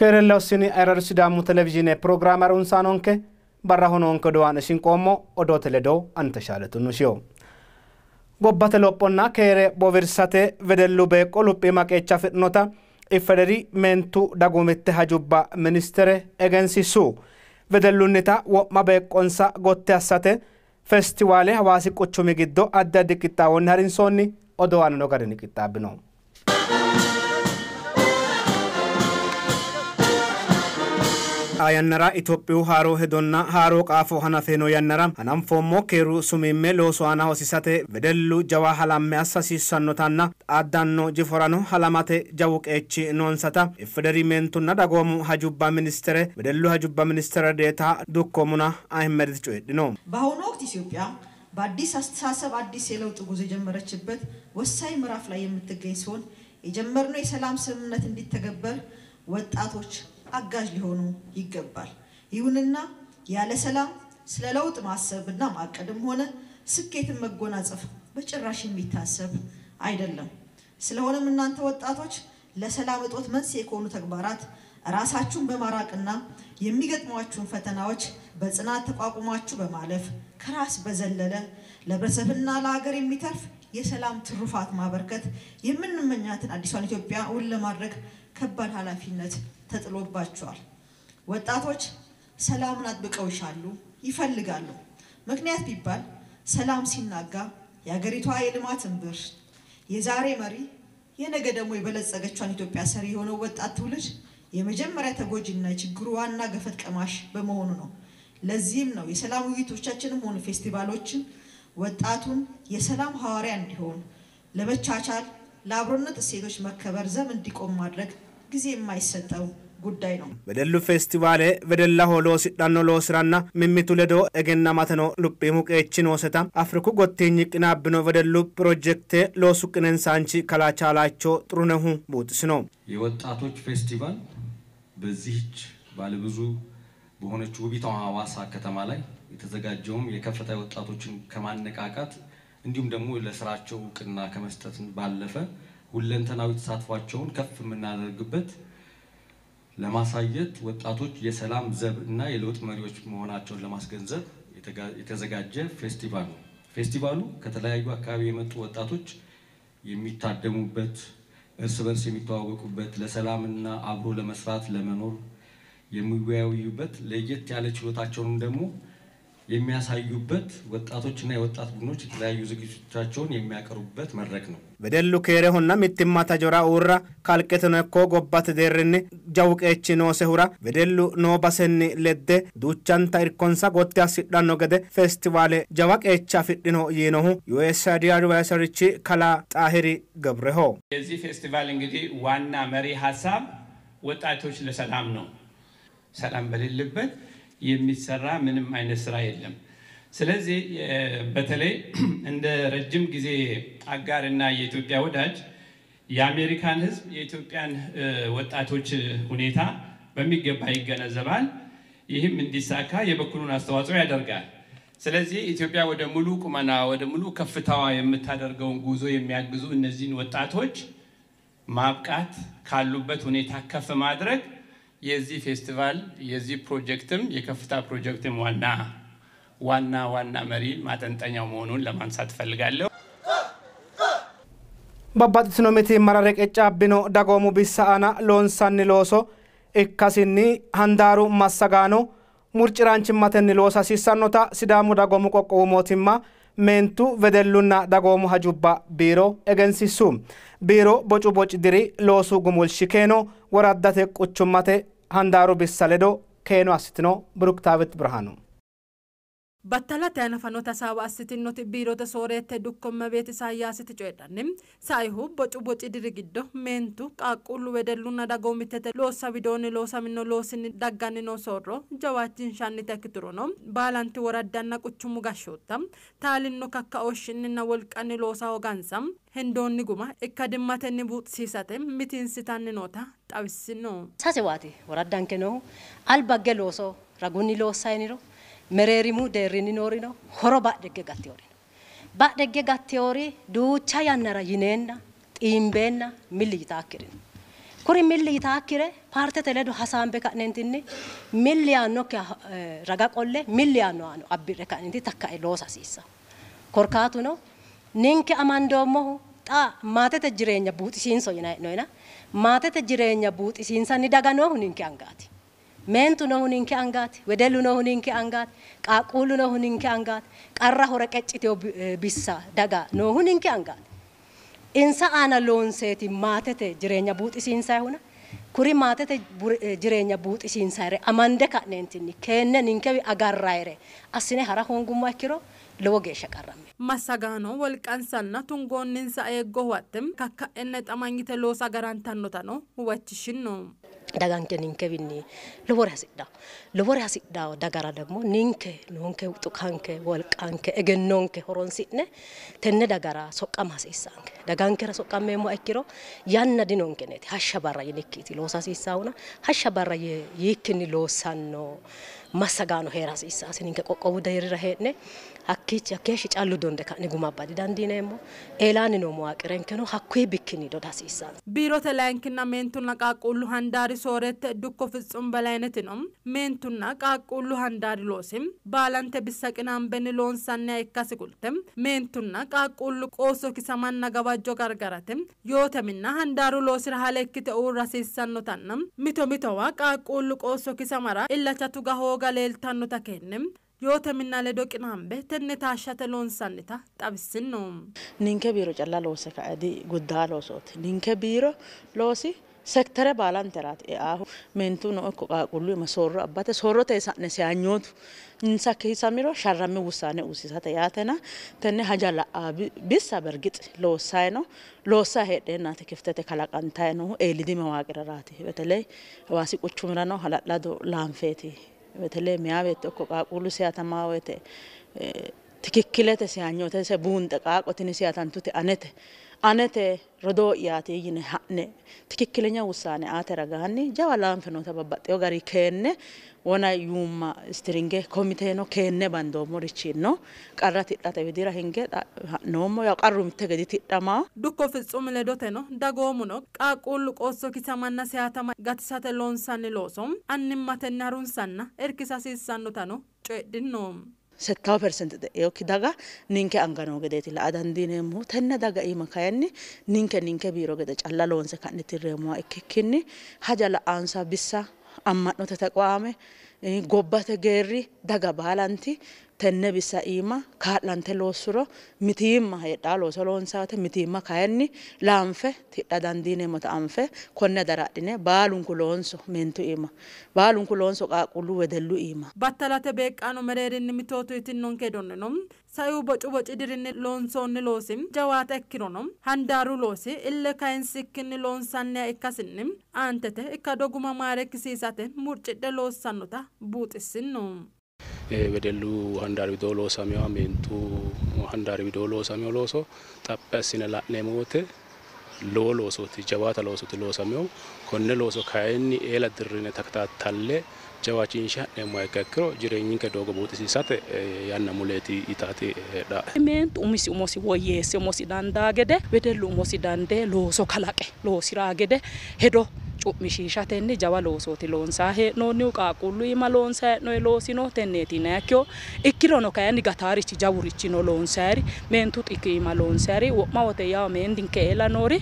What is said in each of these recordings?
Keerella ussini ayirradu Sidaamu televizhiine pirogiraame harunsaanonke barraho noonke odowaano shinqoommo odoote ledo anteshaale tunnushiyo. Gobbate lophonna keere bowirsate wedellu beeqqo luphiima qeecha afidhinota IFEDERI meentu dagoomitte hajubba ministere egensiissu. Wedellunnita wo'ma beeqqonsa gotti assate festivaale Hawaasi quchumi giddo addi addi qixxaawonni harinsoonni odowaanono garinni qixxaabbino. Xaa yannara Itophiyu haaro hedonna haaro qaafo hanafe noo yannara hananfoommo keeru sumimme loosu aana hosiisate wedellu jawa halamme assa hasiissannotanna xaaddanno jiforano halamate jawu qeechi noonsata IFEDERI meentunna dagoomu hajubba ministere wedellu hajubba ministere deeta Dukko Muna Ahimediti coyidhino. በአሁኑ ወቅት ኢትዮጵያ በአዲስ አስተሳሰብ አዲስ የለውጥ ጉዞ የጀመረችበት ወሳኝ ምዕራፍ ላይ የምትገኝ ሲሆን የጀመርነው የሰላም ስምምነት እንዲተገበር ወጣቶች አጋዥ ሊሆኑ ይገባል። ይሁንና ያለ ሰላም ስለ ለውጥ ማሰብና ማቀድም ሆነ ስኬትን መጎናጸፍ በጭራሽ የሚታሰብ አይደለም። ስለሆነም እናንተ ወጣቶች ለሰላም እጦት መንስኤ ከሆኑ ተግባራት ራሳችሁን በማራቅና የሚገጥሟችሁን ፈተናዎች በጽናት ተቋቁማችሁ በማለፍ ከራስ በዘለለ ለህብረተሰብና ለሀገር የሚተርፍ የሰላም ትሩፋት ማበርከት የምንመኛትን አዲሷን ኢትዮጵያ እውን ለማድረግ ከባድ ኃላፊነት ተጥሎባቸዋል። ወጣቶች ሰላምን አጥብቀው ይሻሉ፣ ይፈልጋሉ። ምክንያት ቢባል ሰላም ሲናጋ የሀገሪቷ የልማት እምብርት የዛሬ መሪ የነገ ደግሞ የበለጸገቿን ኢትዮጵያ ሰሪ የሆነው ወጣት ትውልድ የመጀመሪያ ተጎጂና የችግሩ ዋና ገፈት ቀማሽ በመሆኑ ነው። ለዚህም ነው የሰላም ውይይቶቻችንም ሆኑ ፌስቲቫሎችን ወጣቱን የሰላም ሐዋርያ እንዲሆን ለመቻቻል፣ ለአብሮነት እሴቶች መከበር ዘብ እንዲቆም ማድረግ ጊዜ የማይሰጠው ጉዳይ ነው። Wedellu festivaale wedellaho loosidhanno loosiranna mimmitu ledo egennamateno luphiimu qeechi nooseta Afriku gottiinyi qinaabbino wedellu pirojekte loosu qineensaanchi kalaa Chaalacho Xirunehu buuxisino. የወጣቶች ፌስቲቫል በዚህች ባለብዙ በሆነች ውቢቷ ሐዋሳ ከተማ ላይ የተዘጋጀውም የከፍታ ወጣቶችን ከማነቃቃት እንዲሁም ደግሞ ለስራቸው እውቅና ከመስጠት ባለፈ ሁለንተናዊ ተሳትፏቸውን ከፍ የምናደርግበት ለማሳየት ወጣቶች የሰላም ዘብ እና የለውጥ መሪዎች መሆናቸውን ለማስገንዘብ የተዘጋጀ ፌስቲቫል ነው። ፌስቲቫሉ ከተለያዩ አካባቢ የመጡ ወጣቶች የሚታደሙበት፣ እርስ በርስ የሚተዋወቁበት፣ ለሰላምና አብሮ ለመስራት ለመኖር የሚወያዩበት፣ ለየት ያለ ችሎታቸውንም ደግሞ የሚያሳዩበት ወጣቶችና የወጣት ቡድኖች የተለያዩ ዝግጅቶቻቸውን የሚያቀርቡበት መድረክ ነው። Wedellu keerehonna mittimmate hajora uurra kalqeteno ikko gobbate deerrinni jawu qeechi noosehura wedellu noo basenni ledde duuchanta irkonsa gotti assidhanno gede festivaale jawa qeecha afidhino yiinohu USAID advaayiserichi kalaa Xaahiri Gebreho. የዚህ ፌስቲቫል እንግዲህ ዋና መሪ ሀሳብ ወጣቶች ለሰላም ነው። ሰላም በሌለበት የሚሰራ ምንም አይነት ስራ የለም። ስለዚህ በተለይ እንደ ረጅም ጊዜ አጋርና የኢትዮጵያ ወዳጅ የአሜሪካን ሕዝብ የኢትዮጵያን ወጣቶች ሁኔታ በሚገባ ይገነዘባል። ይህም እንዲሳካ የበኩሉን አስተዋጽኦ ያደርጋል። ስለዚህ ኢትዮጵያ ወደ ሙሉ ቁመና ወደ ሙሉ ከፍታዋ የምታደርገውን ጉዞ የሚያግዙ እነዚህን ወጣቶች ማብቃት ካሉበት ሁኔታ ከፍ ማድረግ የዚህ ፌስቲቫል የዚህ ፕሮጀክትም የከፍታ ፕሮጀክትም ዋና ዋና ዋና መሪ ማጠንጠኛው መሆኑን ለማንሳት እፈልጋለሁ። Babbaxxitino mitiimmara reqeccaabbino dagoomu bissa aana loonsanni looso ikkasinni handaaru massagaano murciraanchimmatenni loosa hasiissannota Sidaamu dagoomu qoqqowu mootimma meentu wedellunna dagoomu hajubba biiro egensiissu. Biiro bocu boci diri loosu gumulshi keeno woraddate quchummate handaaru bissa ledo keeno assitino. Biruktaawit Birhaanu. Battalate hanafannota hasaawa assitinoti biirote sooreette Dukko Immebeet Isaayyaasiti coyidhanni saihu bocu boci diri giddo meentu qaaqquullu wedellunna dagoomittete loossa widoonni loosamino loosinni dagganni noo soorro jawaachinshannita ikkiturono baalanti woraddanna quchumu gashshootta taalinno kakkaooshshinninna wolqanni loosa hoogansa hendoonni guma ikkadimmatenni buuxisiisate mitiinsitanni noota xawissino. Sasewaati woraddanke noohu albagge looso ragunni loossayiniro mereerimu deerrinni noorino horo badhegge gatteyoorino. Badhegge gatteyoori duucha yannara yineenna xiimbeenna milli yitaakkirino. Kuri milli yitaakkire paartete ledo hasaambe ka'neentinni milli yaannokkiha raga qolle milli yaannohano abbi're ka'neenti takka'e loosa hasiissanno. Korkaatuno ninke amandoommohu xa maatete jireenya buuxisiinso yinanni hee'noyina maatete jireenya buuxisiinsanni daga noohu ninke angaati. Meentu noohu ninke angaati, wedellu noohu ninke angaati, qaaqquullu noohu ninke angaati, qarraho reqecciteyo bissa daga noohu ninke angaati. Insa aana loonseeti maatete jireenya buuxisiinsayihuna kuri maatete jireenya buuxisiinsayire amande ka'neentinni keenne ninkewi agarrayire assine hara hoongummo ikkiro lowo geeshsha qarramme. Massagaano wolqansanna tungoonninsa eeggo huwatte kakka'enna hixamanyite loosa agarantannotano huwachishinno. Daganke ninkewinni lowore hasidhawo lowore hasidhawo dagara ደግሞ ninke noonke xukanke wolqanke egennonke horonsi'ne tenne dagara soqqama hasiissanke. Dagankera soqqammeemmoha ikkiro yanna dinonkeneeti hashsha barra yinikkiiti loosa hasiissahuna hashsha barra yiikkinni loossanno massagaano heera hasiissaasi. Ninke qoqqowu deerrira hee'ne hakkiichi hakkeeshshi callu donde ka'ne guma abba didandiineemmo. Eelaanni noo muwaaqirenkeno hakkuyi bikkinni doda hasiissanno. Biirote layinkinna meentunna qaaqquullu handaari sooreette Dukko Fitsum Balaynetino meentunna qaaqquullu handaari loosi baalante bissa qinaambenni loonsanniha ikkasi kulte meentunna qaaqquullu qoosso kisamanna gawajjo gargarate yooteminna handaaru loosira hale ikkite uurra hasiissannotanna mito mitowa qaaqquullu qoosso kisamara illacha tuga hooga leeltannota keenne yooteminna ledo qinaambe tenne taashshate loonsannita xawissinno. Ninke biiro calla loose ka'e guddaa loosooti. Ninke biiro loosi sektere baalanteraati eaahu meentuno ikko qaaqquullu ima soorro abbate soorrote sa'ne seyanyootu insa kiisamiro sharramme wussaane ussisate yaatena tenne haja la'a bissa bergix loossayi no loossayi heedheennaati kiftete kalaqantayi noohu eelidi mewaaqireraati. Beteley Hawaasi quchumirano hala'lado laanfeeti. Beteley meyaa beetto ikko qaaqquullu seyatamaa woyte tikikkilete seyanyoote se buunxe qaaqo tini seyatantute anete anete rodoo'yaati yine ha'ne tikikkilenya wussaane aate ragaanni jawa laanfe noota babbaxxeyo gari keenne wona yuumma istiringe komiteeno keenne bandoommorichi no qarra tidhate widira hinge ha'noommo yaw qarru mitte gedi tidhamaa. Dukko Fitsum ledoteno dagoomuno qaaqquullu qoosso kisamanna seyatama gatisate loonsanni looso annimmatenni harunsanna irkisa hasiissannotano coyidhinno. 70% xe'eyokki daga ninke anga noo gedeeti la'a dandiineemmohu. Tenne daga iima kayinni ninke ninke biiro gede calla loonse ka'ne tirreemmoha ikkikkinni haja la'ansa bissa amma'note teqoame gobbate geerri daga baalanti tenne bissa iima kaa'lante loossuro mitiimma heedhaa looso loonsaate mitiimma kayinni laanfe tidha dandiineemmota anfe konne daradhine baalunku loonso meentu iima baalunku loonso qaaqquullu wedellu iima. Battalate beeqqaano mereerinni mitootu yitinnonke hedonnino saiu bocu boci dirinni loonsoonni loosi jawaata ikkirono handaaru loosi ille kayinsikkinni loonsanniha ikkasinni aantete ikkado guma maarekkisiisate murcidhe loossannota buuxissinno. Wedellu handaari widoo loosamewa meentu handaari widoo loosamewa looso xaphi assine la'neemmo wote lowo loosooti jawaata loosooti loosamehu. Konne looso kayinni eela dirrine takataattalle jawaachinshe ha'neemmoha ikka ikkiro jireenyinke doogo buuxisiisate yanna muleeti yitaati heedhaa. Meentu umisi umosi woyyeesse umosi dandaa gede wedellu umosi dandee looso kalaqe loosiraa gede hedo cu'mishiishatenni jawa loosooti loonsaa hee'noonnihu qaaqquullu iima loonsaa hee'noonni loosino tenneeti yinayikkiho ikkirono kayinni gataarichi jawurichino loonsaayiri meentu xikki iima loonsaayiri wo'ma wote yawo meentinke eela noori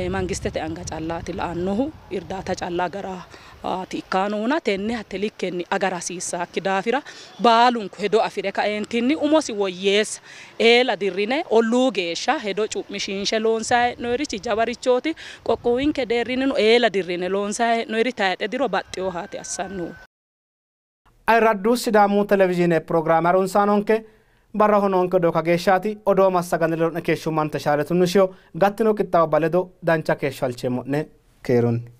mangistete anga callaati la'annohu irdaata calla agaraati ikkaanohuna tenne hatte likkenni agara hasiissaakki daafira baalunku hedo afire kaeentinni umosi woyyeessa eela dirrine olluu geeshsha hedo cu'mishiinshe loonsaa hee'noyirichi jawarichooti qoqqowinke deerrinnino eela dirrine loonsaa hee'noyiri tayixe diro baxxeyohaati assannohu. Ayirraddu Sidaamu televizhiine pirogiraame harunsaanonke barraho noonke odoo kageeshshaati odoo massaganni ledo'ne keeshshumman Teshale Tunnushiyo gattino qixxaawo baledo dancha keeshsho halcheemmo'ne keerunni.